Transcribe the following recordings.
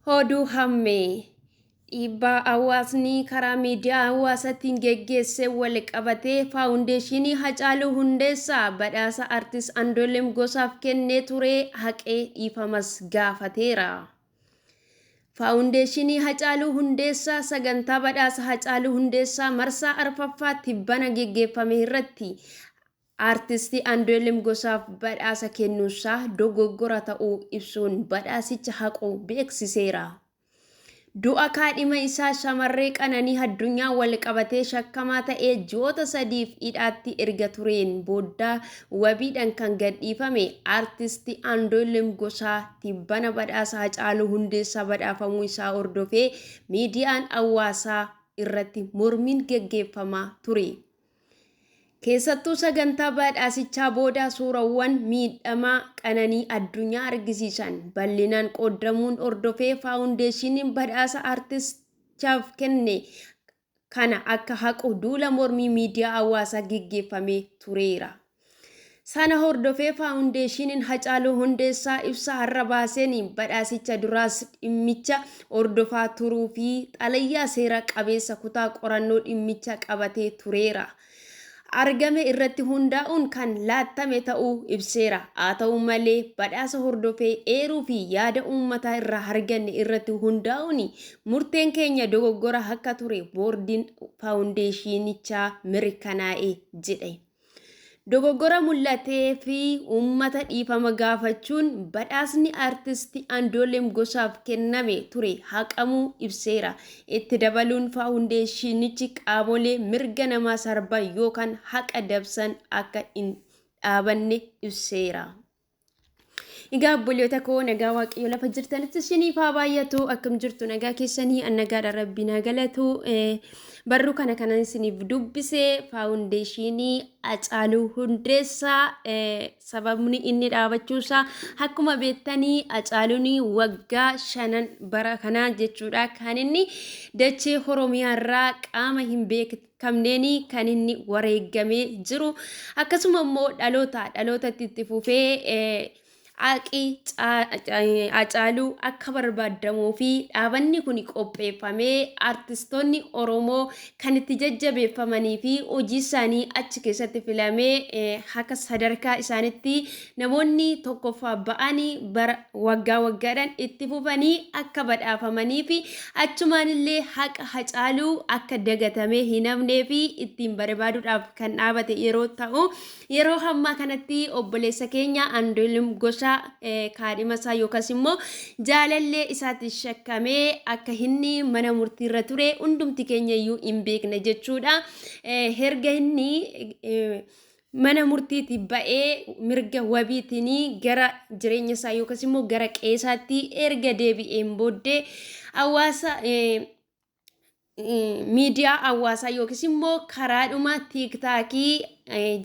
Oduu hammee dhiibbaa hawaasni karaa miidiyaa hawaasaatiin geggeesse wal qabatee faawundeeshinii Hacaaluu Hundeessaa badhaasa Artist Andu'aalem Gosaaf kennee ture haqee dhiifamas gaafateera. Faawundeeshinii Hacaaluu Hundeessaa sagantaa badhaasa Hacaaluu Hundeessaa marsaa arfaffaa tibbana geggeeffame irratti Artisti Andu'aalem Gosaaf badhaasa kennuunsaa dogoggora ta'uu ibsuun badhaasicha haquu beeksiseera. Du'a kaadhima isaa shamarree Qananii Addunyaa wal qabatee shakkamaa ta'ee ji'oota sadiif hidhaatti erga tureen booda wabiidhaan kan gadhiifame Artisti Andu'aalem Gosaa tibbana badhaasa Hacaaluu Hundeessaa badhaafamuu isaa hordofee miidiyaan hawaasaa irratti mormiin geggeeffamaa ture. Keessattuu sagantaa badhaasichaa booda suurawwan miidhama Qananii Addunyaa argisiisan bal'inaan qoodamuun hordofee faawundeeshiniin badhaasa artistichaaf kenne kana akka haqu duula mormii miidiyaa hawaasaa geggeeffamee tureera. Sana hordofee faawundeeshiniin Hacaaluu Hundeessaa ibsa har'a baaseen badhaasicha duraas dhimmicha hordofaa turuu fi xalayaa seera qabeessa kutaa qorannoo dhimmicha qabatee tureera. Argame irratti hundaa'uun kan laattame ta'uu ibseera. Haa ta'u malee badhaasa hordofee eeruu fi yaada uummataa irraa arganne irratti hundaa'uun murteen keenya dogoggora akka ture boordiin faawundeeshinichaa mirkanaa'e jedhe. Dogoggora mul'atee fi uummata dhiifama gaafachuun badhaasni artisti Andu'aalem Gosaaf kenname ture haqamuu ibseera. Itti dabaluun faawundeeshinichi qaamolee mirga namaa sarban yookaan haqa dabsan akka hin dhaabanne ibseera. Egaa obboleota koo nagaa waaqayyo lafa jirtanitti isiniif haa baay'atu. Akkam jirtu nagaa keessanii? An nagaadha rabbi naa galatu. Barruu kana kanan isiniif dubbise faawundeeshinii Hacaaluu Hundeessaa sababni inni dhaabachuusaa akkuma beektanii Hacaaluun waggaa shanan bara kanaa jechuudha kan inni dachee Oromiyaarraa qaama hin beekamneen kan inni wareegamee jiru akkasuma immoo dhaloota dhalootatti itti fufee haqi Hacaaluu akka barbaadamuu fi dhaabanni kun qopheeffamee artistoonni Oromoo kan itti jajjabeeffamanii fi hojii isaanii achi keessatti filamee akka sadarkaa isaanitti namoonni tokkoffaa ba'anii bara waggaa waggaadhaan itti fufanii akka badhaafamanii fi achumaan illee haqa Hacaaluu akka dagatamee hin hafnee fi ittiin barbaaduudhaaf kan dhaabate yeroo ta'u yeroo ammaa kanatti obboleessa keenya Andu'aalem Gosaa kaadhima isaa yookaas immoo jaalallee isaatti shakkamee akka inni mana murtiirra ture hundumti keenya iyyuu hin beekne jechuudha. Erga inni mana murtiitti ba'ee mirga wabiitiin gara jireenya isaa yookaas immoo gara qeesaatti erga deebi'een booddee hawaasa miidiyaa hawaasaa yookiis immoo karaadhuma tiiktaakii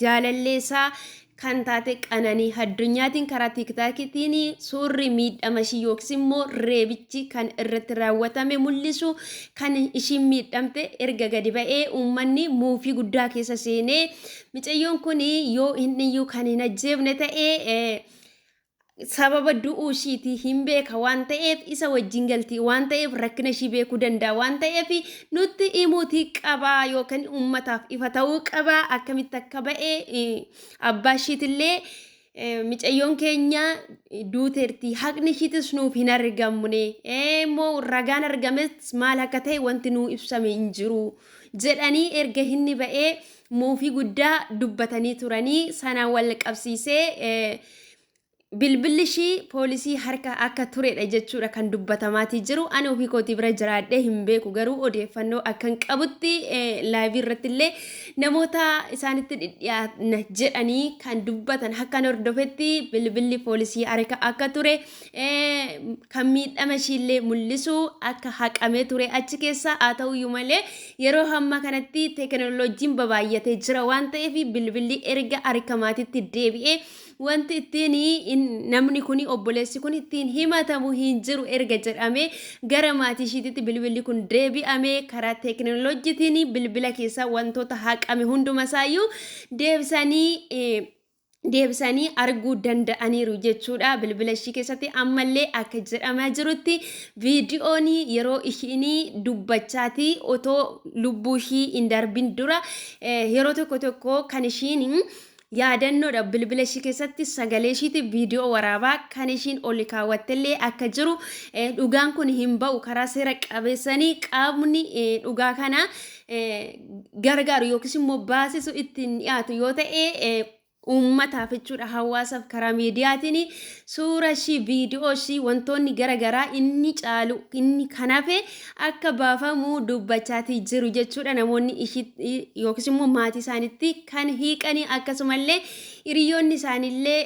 jaalallee isaa kan taate Qananii Addunyaatiin karaa tiiktaakiitiin suurri miidhama ishii yookiis immoo reebichi kan irratti raawwatame mul'isu kan ishiin miidhamte erga gadi ba'ee uummanni muufii guddaa keessa seenee micayyoon kun yoo inni iyyuu kan hin ajjeefne ta'e sababa du'uu ishiitii hin beeka waan ta'eef isa wajjin galtii waan ta'eef rakkina ishii beekuu danda'a waan ta'eef nutti himuutii qabaa yookaan uummataaf ifa ta'uu qabaa akkamitti akka ba'e abbaa ishiitillee micayyoon keenya duuteerti haqni ishiitis nuuf hin argamne immoo ragaan argames maal akka ta'e wanti nuu ibsame hin jiru jedhanii erga inni ba'ee muufii guddaa dubbatanii turanii sanaan wal qabsiisee bilbilli ishii poolisii harka akka turedha jechuudha kan dubbatamaatii jiru. Ani ofii kootii bira jiraadhee hin beeku garuu odeeffannoo akkan qabutti laayivii irratti illee namoota isaanitti dhidhiyaatna jedhanii kan dubbatan akkan hordofetti bilbilli poolisii harka akka ture kan miidhama ishiillee mul'isu akka haqamee ture achi keessa haa ta'uyyuu malee yeroo ammaa kanatti teekinooloojiin babaay'atee jira waan ta'eef bilbilli erga harka maatiitti deebi'ee wanti ittiin namni kun obboleessi kun ittiin himatamu hin jiru erga jedhamee gara maatii ishiititti bilbilli kun deebi'amee karaa teekinooloojiitiin bilbila keessaa wantoota haqame hundumasaayyuu deebisanii deebisanii arguu danda'aniiru jechuudha. Bilbila ishii keessatti ammallee akka jedhamaa jirutti viidiyoon yeroo ishiin dubbachaati otoo lubbuu ishii hin darbin dura yeroo tokko tokko kan ishiin yaadannoodha bilbila ishii keessatti sagalee ishiiti viidiyoo waraabaa kan ishiin ol kaawwattellee akka jiru, dhugaan kun hin ba'u karaa seera qabeessanii qaamni dhugaa kana gargaaru yookiis immoo baasisu ittiin dhiyaatu yoo ta'e, uummataaf jechuudha, hawaasaaf karaa miidiyaatiin suura ishii, viidiyoo ishii, wantoonni garaagaraa inni caalu inni kanafe akka baafamu dubbachaatii jiru jechuudha. Namoonni ishii yookiis immoo maatii isaaniitti kan hiiqanii, akkasumallee hiriyoonni isaaniillee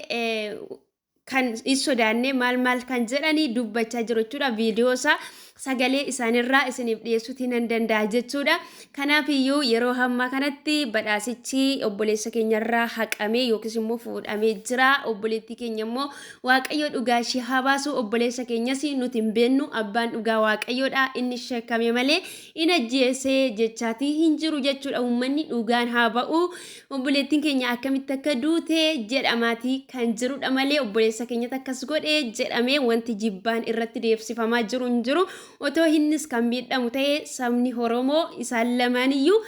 kan hin sodaanne maal maal kan jedhanii dubbachaa jiru jechuudha. Viidiyoo isaa sagalee isaanirraa isiniif dhiyeessuutii nan danda'a jechuudha. Kanaaf iyyuu yeroo ammaa kanatti badhaasichi obboleessa keenyarraa haqamee yookiis immoo fuudhamee jira. Obboleettii keenya immoo Waaqayyo dhugaa ishee haa baasu. Obboleessa keenyas nuti hin beennu, abbaan dhugaa Waaqayyoodha. Inni shakkame malee in ajjeesee jechaatii hin jiru jechuudha. Uummanni dhugaan haa ba'u. Obboleettiin keenya akkamitti akka duute jedhamaatii kan jirudha malee obboleessa keenyatti akkas godhe jedhamee wanti jibbaan irratti deebsifamaa jiru hin jiru. Otoo innis kan miidhamu ta'e, sabni Oromoo isaan lamaaniyyuu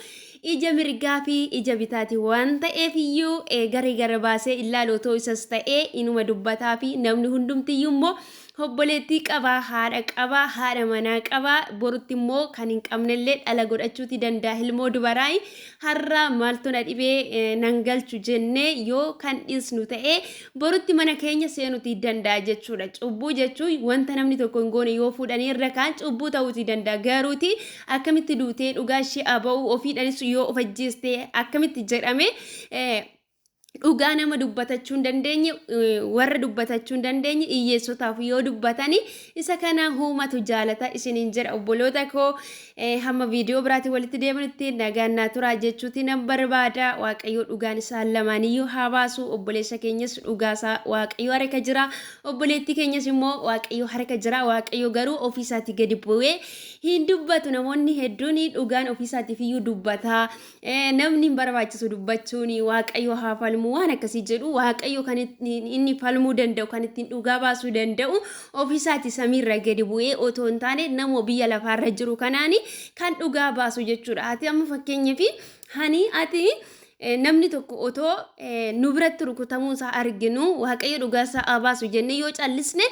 ija mirgaa fi ija bitaati waan ta'eef iyyuu garee gara baasee ilaalu otoo isas ta'ee inuma dubbataa fi namni hundumtiyyuu immoo obboleettii qabaa, haadha qabaa, haadha manaa qabaa, borutti immoo kan hin qabnellee dhala godhachuuti danda'a. Ilmoo dubaraa har'a maaltu na dhibee nan galchu jennee yoo kan dhiisnu ta'ee, borutti mana keenya seenuuti danda'a jechuudha. Cubbuu jechuun wanta namni tokko hin goone yoo fuudhanii irra kaan cubbuu ta'uuti danda'a. Garuuti akkamitti duutee, dhugaa ishee aba'uu, ofiidhanis yoo of ajjeeste akkamitti jedhame, dhugaa nama dubbatachuu hin dandeenye, warra dubbatachuu hin dandeenye hiyyeessotaaf yoo dubbatani, isa kana uumatu jaalata isiniin jedha. Obboloota koo, hamma viidiyoo biraatiin walitti deemnutti nagaan naa turaa jechuuti nan barbaada. Waaqayyo dhugaan isaan lamaaniyyuu haa baasu. Obboleessa keenyas dhugaasaa Waaqayyo harka jira, obboleettii keenyas immoo Waaqayyo harka jira. Waaqayyo garuu ofiisaatii gadi bu'ee hin dubbatu. Namoonni hedduun dhugaan ofiisaatiif iyyuu dubbataa, namni hin barbaachisu dubbachuun, Waaqayyo haa falmu waan akkasii jedhu. Waaqayyo kan inni falmuu danda'u, kan ittiin dhugaa baasuu danda'u, ofiisaati samiirra gadi bu'ee otoo hin taane nama biyya lafaarra jiru kanaan kan dhugaa baasu jechuudha. Ati amma fakkeenyaaf hani ati namni tokko otoo nu biratti rukutamuu isaa arginu, Waaqayyo dhugaa isaa haa baasu jennee yoo callisne,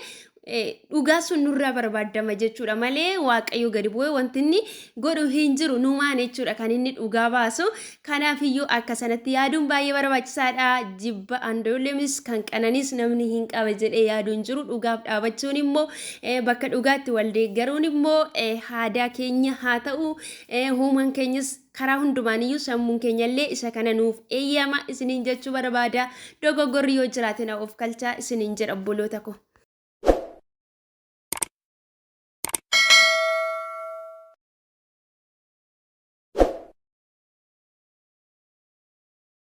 dhugaa sun nurraa barbaadama jechuudha malee Waaqayyo gadi bu'ee wanti inni godhu hin jiru, numaan jechuudha kan inni dhugaa baasu. Kanaafiyyuu akka sanatti yaaduun baay'ee barbaachisaadha. Jibba Andu'aalemis kan Qananis namni hin qaba jedhee yaaduun jiru. Dhugaaf dhaabachuun immoo, bakka dhugaatti wal deeggaruun immoo aadaa keenya haa ta'u, uumaan keenyas karaa hundumaaniyyuu sammuun keenyallee isa kana nuuf eeyyama isiniin jechuu barbaada. Dogoggorri yoo jiraate na of kalchaa isiniin jedha, obboloota ko.